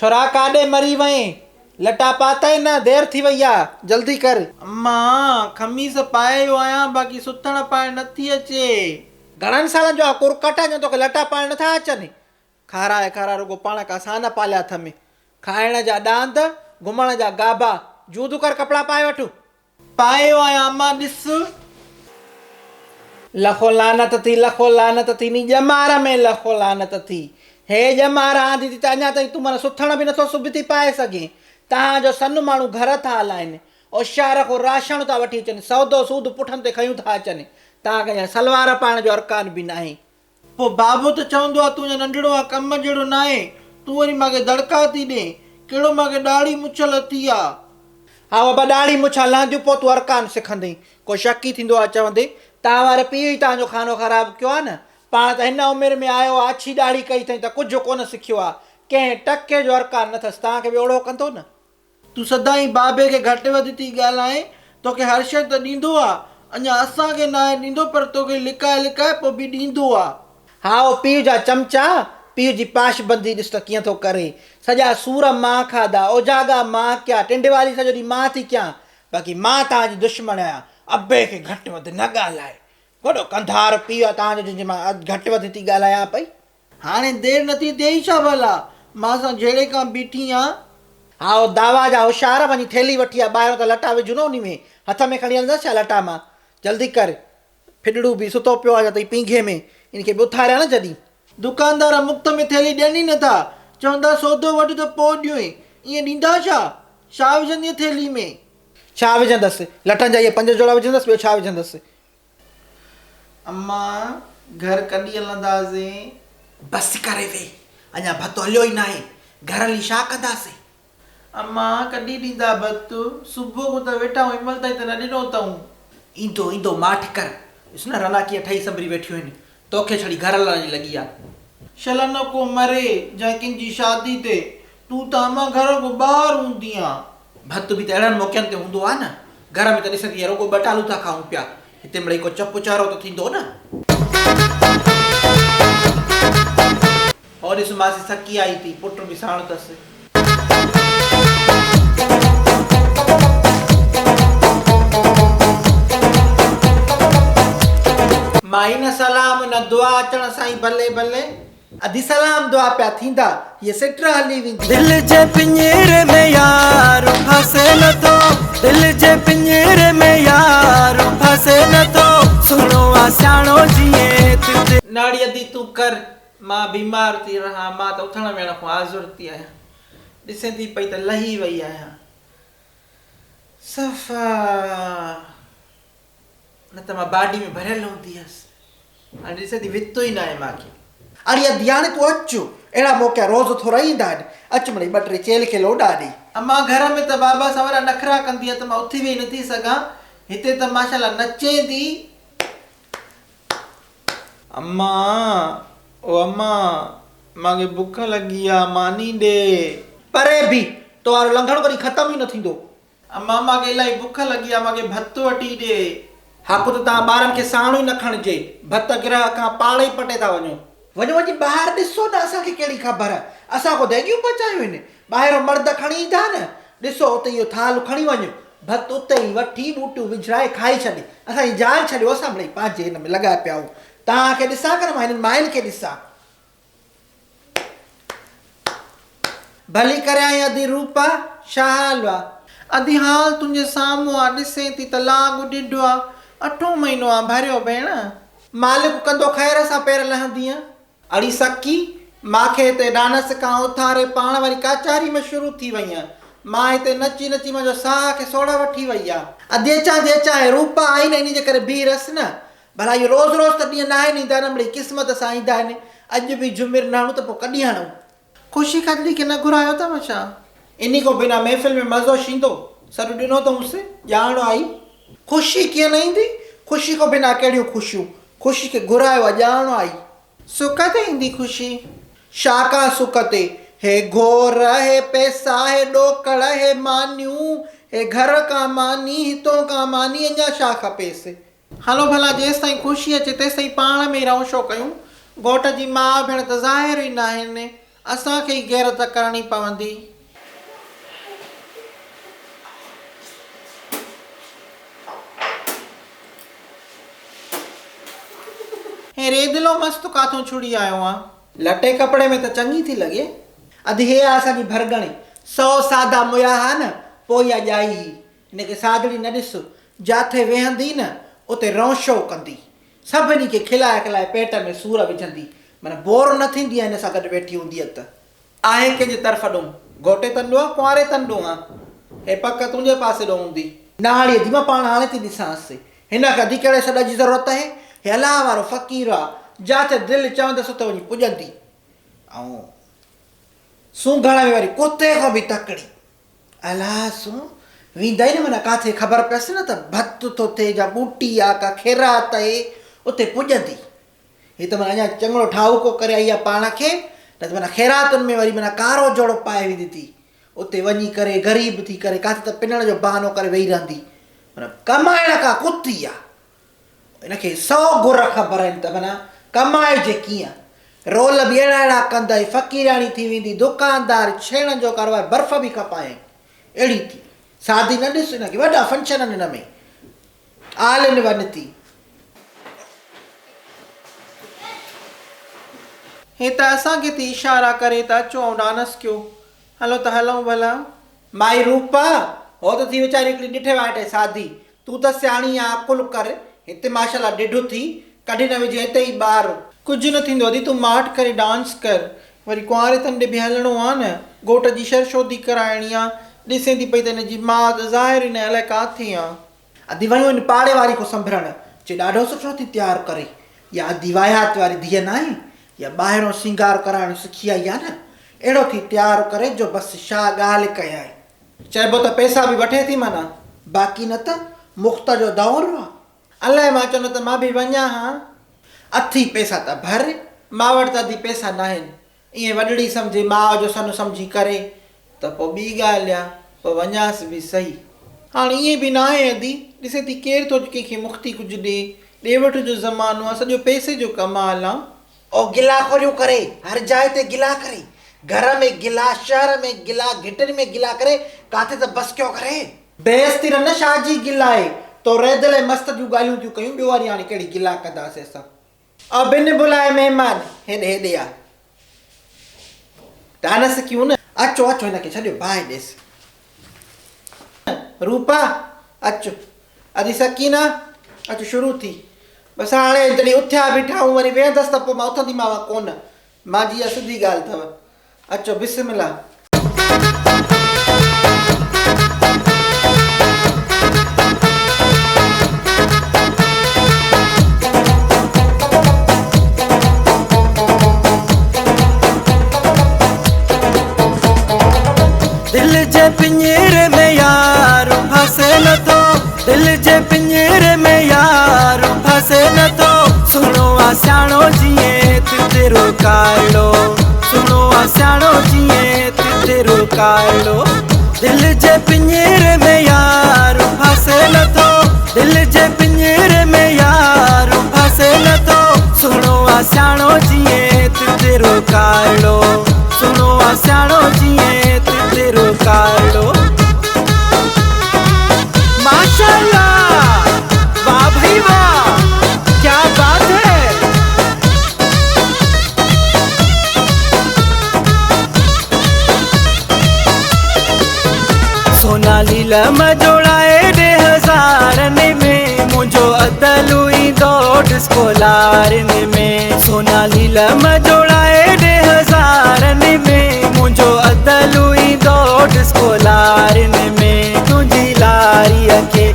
ڇورا ڪاڏي مري وئين؟ لٽا پاتئي نه، دير ٿي وئي آ، جلدي ڪر. اما، قميص پائي ويو آهيان، باقي سٿڻ پائڻ نٿي اچي. گهڻن سالن جو آ ڪرڪٽ اڃا توکي لٽا پائڻ نٿا اچن. کارائي کارائي رڳو پاڻ ڪا سان نه پاليا اٿم. کائڻ جا ڏاند، گهمڻ جا گابا. جود ڪر ڪپڙا پائي وٺ. پايو آهيان امان ڏس. لکو لعنت ٿي لکو لعنت ٿي ني ڄمار ۾ لکو لعنت ٿي. هي ڄمار آندي ٿي ته اڃا تائين تون معنيٰ سٿڻ به نٿو سبتي پائي سگهين. تهان جو سن ماڻهو گهر ٿا هلائين. اوشار کان راشڻ ٿا وٺي اچن. سودو سود پٺن تي کنيون ٿا اچن. تهان کي اڃا سلوار پائڻ جو ارڪان به ناهي. پوء بابو ته چوندو آ تون اڃا ننڍڙو آن ڪم جهڙو ناهين، تون وري مان کي دڙڪا ٿي ڏين، ڪهڙو مان کي ڏاڙهي مڇ لٿي آ. ها بابا ڏاڙهي مڇان لهنديون پوء تون ارڪان سکندين. ڪو شڪ ئي ٿيندو آ چوندي، تان واري پيء ئي تان جو خانو خراب ڪيو آ نه، پاڻ ته هن عمر ۾ آيو آ اڇي ڏاڙهي ڪئي اٿئين ته ڪجهه ڪونه سکيو آ، ڪنهن ٽڪي جو ارڪان نه ٿس، تان کي به اوڙهو ڪندو نه. تون سدائين بابي کي گهٽ وڌ ٿي ڳالهائين، توکي هر شيء ته ڏيندو آ، اڃا اسان کي ناهي ڏيندو پر توکي لڪائي لڪائي پوء به ڏيندو آ. هائو پيء جا چمچا، پيء جي پاش بندي ڏس ته ڪيئن ٿو ڪري. سڄا سور مان کاڌا، اوجاڳا مان ڪيا، ٽنڊيوالي سڄو ڏينهن مان ٿي ڪيان، باقي مان توهان جي دشمڻ آهيان، ابي کي گهٽ وڌ نه ڳالهاء. وڏو ڪنڌار پيء آ توهان جو جنهن جي مان گهٽ وڌ ٿي ڳالهايان پئي. هاڻي دير نٿي ٿئي ڇا ڀلا؟ مان سان جهيڙي کان بيٺي آن. هائو دعويٰ جا هوشيار، وڃي ٿيلهي وٺي آ ٻاهران ته لٽا وجهون نه انهي ۾، هٿ ۾ کڻي هلندس ڇا لٽا مان؟ جلدي ڪر. ڦڏڙو به ستو پيو آ اڃا تائين پينگهي ۾، ان کي به اٿاريان نه جڏهين. دڪاندار مفت ۾ ٿيلهي ڏين ئي نٿا، چوندا سودو وٺ ته پوء ڏيونء، ائين ڏيندا ڇا؟ ڇا وجهندينء ٿيلهي ۾؟ ڇا وجهندس؟ لٽن جا اهي پنج جوڙا وجهندس، ٻيو ڇا وجهندس؟ اما، گهر ڪڏهن هلنداسين؟ بس ڪري ويهه، اڃا ڀت هليو ئي ناهي، گهر هلي ڇا ڪنداسين؟ اما، ڪڏهن ڏيندا ڀت؟ صبح کان ته ويٺا آهيون، هن مهل تائين ته نه ڏنو اٿئون. ايندو ايندو، ماٺ ڪر. ڏس نه رنا ڪيئن ٺهي سنڀري ويٺيون آهن. توکي ڇڙي گهر هلڻ جي لڳي آ. شل نه ڪو مري جنهن ڪن جي شادي تي، تون ته امان گهر کان ٻاهر هوندي آن. ڀت به ته اهڙن موقعن تي هوندو آ نه. گهر ۾ ته ڏسين ته رڳو ٻٽالو ٿا کائون پيا. هتي مڙئي ڪو چپ چارو ته ٿيندو نه. هو ڏس ماسي سڪي آئي ٿي، پٽ به ساڻ اٿس. مائي نه سلام نه دعا اچڻ سان ئي ڀلي ڀلي. ادي سلام دعا پيا ٿيندا هيء سٽ هلي ويندي. دل جي پڃري ۾ يار ڦاسي نٿو دل جي پڃري ۾ يار ڦاسي نٿو سهڻو آ سياڻو جيئن تت. ناڙي ادي تون ڪر مان بيمار ٿي رهان مان ته اٿڻ ويهڻ کان آزر ٿي آهيان ڏسين ٿي پئي ته لهي وئي آهيان صفا نه ته مان باڊي ۾ ڀريل هوندي هيس. هاڻي ڏسين ٿي وتو ئي ناهي مان کي. اڙي ادي هاڻي تون اچ. اهڙا موقعا روز ٿورا ئي ايندا آهن. اچ مڙئي ٻه ٽي چيلهه کي لوڏا ڏي. امان گهر ۾ ته بابا سان وڏا نخرا ڪندي آهي ته مان اٿي ويهي نٿي سگهان. هتي ته ماشاءالله نچين ٿي. امان او امان مان کي بک لڳي آ ماني ڏي. پري بيهه تو وارو لنگهڻ ڪڏهن ختم ئي نه ٿيندو. امان مان کي الاهي بک لڳي آ مان کي ڀت وٺي ڏي. حق ته توهان ٻارن کي ساڻ ئي نه کڻجي، ڀت گرهه کان پاڻ ئي پٽي ٿا وڃو. وڃو وڃي ٻاهر ڏسو نه اسان کي ڪهڙي خبر، اسان ڪو ديڳيون پچايون آهن، ٻاهرون مرد کڻي ايندا نه، ڏسو اتي اهو ٿالهه کڻي وڃ، ڀت اتي ئي وٺي ٻوٽيون وجهرائي کائي ڇڏ، اسان جي جان ڇڏيو اسان مڙئي پنهنجي هن ۾ لڳا پيا آهيون، توهان کي ڏسان ڪنه مان هنن ماين کي ڏسان. ڀلي ڪري آئين ادي روپا، ڇا حال آ؟ ادي حال تنهنجي سامهون آ، ڏسين ٿي ته لاڳ ڏڍ آ، اٺون مهينو آ ڀريو ڀيڻ. مالڪ ڪندو خير سان پير لهندينء. اڙي سڪي، ماکي هتي ڊانس کان اٿاري پاڻ وري ڪاچاري ۾ شروع ٿي وئينء. مان هتي نچي نچي منهنجو ساهه کي سوڙهه وٺي وئي آ. ادي اچان ٿي اچان، هي روپا آئي نه انهي جي ڪري بيهه رهس نه. ڀلا اهي روز روز ته ڏينهن ناهن ايندا نه مڙئي قسمت سان ايندا آهن. اڄ به جهمر نه هڻون ته پوء ڪڏهن هڻون. خوشي کجلي کي نه گهرايو اٿو ڇا؟ انهي کان بنا محفل ۾ مزو شيندو؟ سڏ ڏنو اٿئونس، ڄاڻ آئي. خوشي ڪيئن نه ايندي؟ خوشي کان بنا ڪهڙيون خوشيون؟ خوشي کي گهرايو آ، ڄاڻ آئي. سڪ تي ايندي خوشي؟ شا ڪا سڪ تي؟ هي گهور، هي پئسا، هي ڏوڪڙ، هي مانيون، هي گهر کان ماني، هتون کان ماني، اڃا ڇا کپيس؟ هلو ڀلا جيستائين خوشي اچي تيستائين پاڻ ۾ ئي رئون شو ڪيون. گهوٽ جي ماء ڀيڻ ته ظاهر ئي ناهن. اسان کي ئي غيرت ڪرڻي پوندي. هي ريدلو مست ڪاٿون ڇڙي آيو آن. لٽي ڪپڙي ۾ ته چڱي ٿي لڳي. ادي هي آ اسان جي ڀرڳڻي. سو سادا ميا ها نه، پوء اها ڄائي هئي. هن کي سادڙي نه ڏس، جاٿي ويهندي نه، اتي رونشو ڪندي. سڀني کي کلائي کلائي پيٽ ۾ سور وجهندي. معنيٰ بور نه ٿيندي آ هن سان گڏ ويٺي هونديء ته. آهي ڪنهن جي طرف ڏون؟ گهوٽيتن ڏون ڪنواريتن ڏون؟ هي پڪ تنهنجي پاسي ڏون هوندي. نه هاڙي ادي مان پاڻ هاڻي ٿي ڏسانس. هن کي ادي ڪهڙي سڏ جي ضرورت آهي؟ هي الله وارو فقير آ، جاٿي دل چوندس اتي وڃي پڄندي. ۽ سونگهڻ ۾ وري ڪتي کان به تڪڙي. الا سون، ويندائي نه معنيٰ ڪاٿي خبر پيس نه ته ڀت ٿو ٿئي جا ٻوٽي آ ڪا خيرات آهي، اتي پڄندي. هي ته معنيٰ اڃا چڱڙو ٺاهوڪو ڪري آئي آ پاڻ کي، نه ته معنيٰ خيراتن ۾ وري معنيٰ ڪارو جوڙو پائي ويندي ٿي. اتي وڃي ڪري غريب ٿي ڪري ڪاٿي ته پنڻ جو بهانو ڪري ويهي رهندي. معنيٰ ڪمائڻ کان ڪتي آ. هن کي سئو گر خبر آهن ته معنيٰ ڪمائجي ڪيئن. رول به اهڙا اهڙا ڪندئي، فقيرياڻي ٿي ويندي، دڪاندار، ڇيڻن جو ڪاروبار، برف به کپايائين. اهڙي ٿي. سادي نه ڏس هن کي، وڏا فنڪشن آهن هن ۾. آل ان ون ٿي. هي ته اسان کي ٿي اشارا ڪري ته اچو ۽ ڊانس ڪيو. هلو ته هلون ڀلا. مائي روپا، هو ته ٿي ويچاري هڪڙي ڏٺي وائٺي سادي. تون ته سياڻي آن عقل ڪر. هتي ماشاءالله ڏڍ ٿي، ڪڍي نه وجهين هتي ئي ٻار. ڪجهه نه ٿيندو ادي تون ماٺ ڪري ڊانس ڪر. وري ڪنواريتن ڏي به هلڻو آ نه. گهوٽ جي شرشودي ڪرائڻي آ. ڏسين ٿي پئي ته هن جي ماء ته ظاهر ئي نه الائي ڪاٿي آ. ادي ويون ان پاڙي واري کان سنڀرڻ، چي ڏاڍو سٺو ٿي تيار ڪري. يا ادي واهيات واري ڌيء ناهي، يا ٻاهرون سينگار ڪرائڻ سکي آئي آ نه، اهڙو ٿي تيار ڪري جو بس شاهه ڳالهه ڪيائين. چئبو ته پئسا به وٺي ٿي معنيٰ، باقي نه ته مفت جو دور آ. الائي مان چوندو ته مان به وڃان ها. اٿي پئسا ته ڀر، مان وٽ ته ادي پئسا ناهن. ائين وڏڙي سمجهي ماء جو سن سمجهي ڪري ته پوء ٻي ڳالهه آ، پوء وڃانس به سهي. هاڻ ائين به ناهي ادي، ڏسين ٿي ڪير ٿو ڪنهن کي مختي ڪجهه ڏي، ڏي وٺ جو زمانو آ، سڄو پئسي جو ڪمال آ. او گلا خوريون ڪري، هر جاء تي گلا ڪري، گهر ۾ گلا، شهر ۾ گلا، گهٽين ۾ گلا ڪري، ڪاٿي ته بس ڪيو ڪري. بيعزتي نه نه شاهه جي گلا آهي، تو ريدل ۽ مست جون ڳالهيون ٿيون ڪيون، ٻيو وري هاڻي ڪهڙي گلا ڪنداسين اسان. او بن بلاء مهمان، هيڏي هيڏي آ. ڊانس ڪيون نه. اچو اچو هن کي ڇڏيو باهه ڏيس. روپا اچ. ادي سڪينه اچ شروع ٿي. بس هاڻي جڏهن اٿيا بيٺا آهون وري ويهندس ته پوء مان اٿنديمانو ڪونه. مان جي اها سڌي ڳالهه اٿو. اچو بسم الله. دل جي پڃري ۾ يار ڦاسي نٿو دل جي پڃري ۾ يار ڦاسي نٿو سهڻو آ سياڻو جيئن تترو ڪارڙو سهڻو آ سياڻو جيئن تترو ڪارڙو دل جي پڃري ۾ يار ڦاسي نٿو دل جي پڃري ۾ يار ڦاسي نٿو سهڻو آ سياڻو جيئن تترو ڪارڙو سهڻو آ سياڻو جيئن تترو ڪارڙو ماشاءالله واه ڀئي واه ڪيا بات هي. سونا ليلم جوڙائي ڏي هزارن ۾ منهنجو ادل ايندو ڊسڪو لارن ۾ سونا ليلم جوڙائي ڏي هزارن ۾ منهنجو ادل ايندو ڊسڪو لارن ۾ تنهنجي لاريء کي